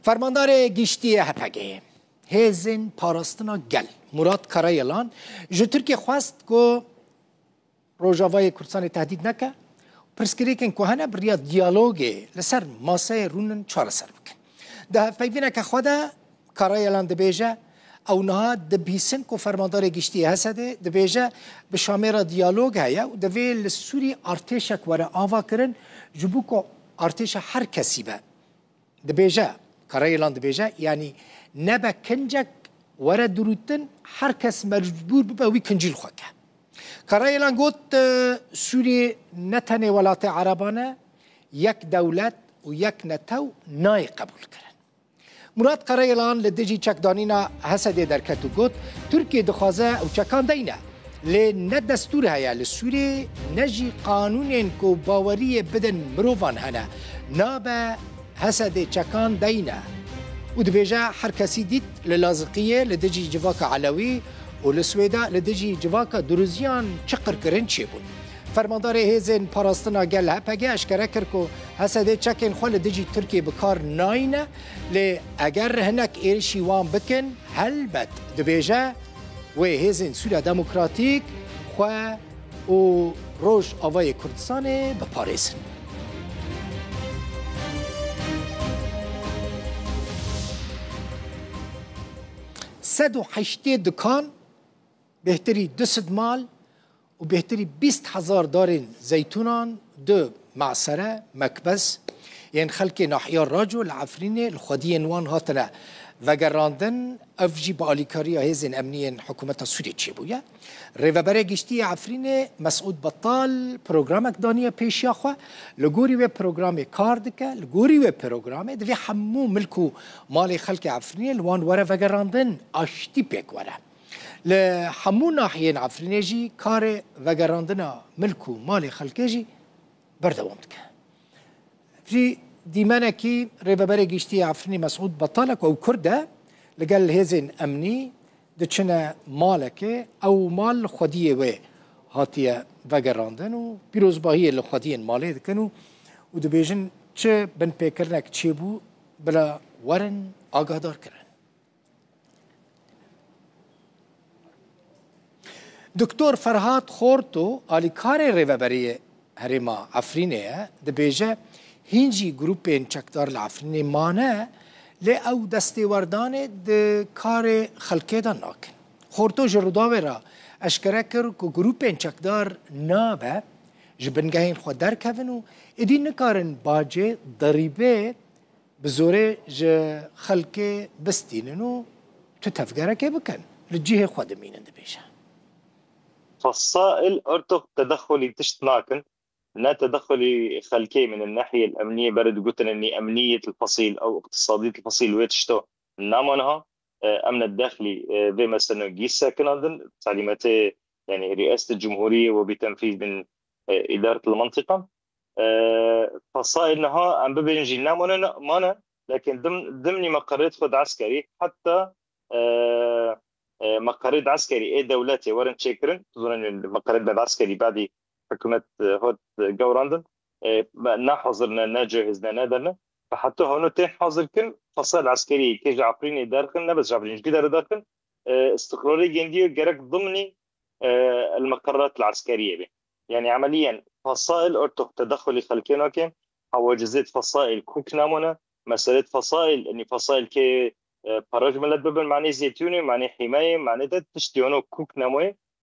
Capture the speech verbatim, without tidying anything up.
Fermandarê Giştî yê H P G'ê, Hêzên Parastina Gel, Murat Karayilan, ji Tirkiyê xwest ku Rojavayê Kurdistanê tehdît neke, pirsgirêkên ku hene bi riya diyalogê li ser maseyê rûnin çareser bikin. Di hevpeyvîneke xwe de Karayilan dibêje, ew niha dibihîsin ku Fermandarê Giştî yê H S D'ê dibêje, bi Şamê re diyalog heye û divê li Sûrî artêşek were ava kirin, ji bo ku artêşa her kesî be. Dibêje, Karayilan dibêje, yanî nebe kincek were dirûtin, her kes mecbûr bibe wî kincî li xwe ke. Karayilan got, e, Sûriyê ne tenê welatê Ereban e, yek dewlet û yek netew nayê qebûlkirin. Murat Karayilan li dijî çekdanîna H S D'ê derket û got, Tirkiye dixwaze ew çekan deyne. Lê ne destûr heye li Sûriyê, ne jî qanûnên ku baweriyê bidin mirovan hene. Nabe H S D'ê çekan deyne. Û dibêje, her kesî dît li Laziqiyê li dijî civaka Elewî û li Swêda li dijî civaka Duruziyan çi qirkirin çêbûn. Fermandarê Hêzên Parastina Gel H P G eşkere kir ku H S D'ê çekên xwe li dijî Tirkiyê bi kar nayne, lê eger hinek êrişî wan bikin, helbet dibêje, wê Hêzên Sûriya Demokratîk xwe û Rojavayê Kurdistanê biparêzin. Sed û heştê dukan, bêhtirî du sed mal û bêhtirî bîst hezar darên zeytûnan, du mesere, mekbes, yên xelkê nahiya Raco li Efrînê li xwediyên wan hatine vegerandin, ev jî bi alîkariya hêzên emnî yên hikûmeta Sûriyê çêbûye. Rêveberê Giştî yê Efrînê Mesûd Betal programek daniye pêşiya xwe. Li gorî wê programê kar dike. Li gorî wê programê divê hemû milk û malê xelkê Efrînê li wan were vegerandin, aştî pêk were. Li hemû nahiyên Efrînê jî karê vegerandina milk û malê xelkê jî berdewam dike. Jî dîmenekî Rêveberê Giştî yê Efrînê Mesûd Betal e ku ew Kurd e, li gel hêzên emnî diçine malekê, ew mal li xwediyê wê hatiye vegerandin û pîrozbahiyê li xwediyên malê dikin û, û dibêjin, çi binpêkirinek çêbû, bila werin agahdar kirin. Doktor Ferhat Xorto, alîkarê Rêveberê Herêma Efrînê ye, dibêje, hîn jî grûpên çekdar li Efrînê mane, lê ew destêwerdanê di karê xelkê de nakin. Xorto ji Rûdawê re eşkere kir ku grûpên çekdar nabe ji bingehên xwe derkevin û êdî nikarin bacê, derîbê, bi zorê ji xelkê bistînin û tu tevgerekê bikin. Li cihê xwe dimînin, dibêje. Fesail ortox tedexulî tişt nakin. Ne tedexulî xelkê min nehiyê emniyê ber digotin nî emniyet el fesil ew iqtisadiyet el fesil wê tişto namaniha. E, em ne dexlî, e, vê meselê gî sekinandin. Talîmatê, yani riyaseta cumhuriyê we bi tenfîz bin, e, îdaret el mentiqa. E, fesail niha em bibêjin jî nemane, mane, lakin dim-, dimnî meqerêt xwe di eskerî, heta, e, e, meqerêt eskerî ê dewletê werin çêkirin, tu zanî meqerêt be eskerî badî hikûmet, e, hot, e, gewrandin, e, me ne hazir ne, ne cihêz ne, ne derne. Ve heta hano tên hazir kin, fesail eskerî kê ji Efrînê derxin, ne bes ji Efrînê, ji kî dere derxin, e, istiqrarê gêndiyê gerek dimnî, e, el meqerrat el eskeriyê be. Yani emeliyen fesail ortox tedexulî xelkê nake, hewacizêt fesail kûk namone, meselêt fesail, yani fesail kê, e, para ji milet bibin, manê zêtûnê, manê hîmayê, manê de tiştî ono kûk namoyê,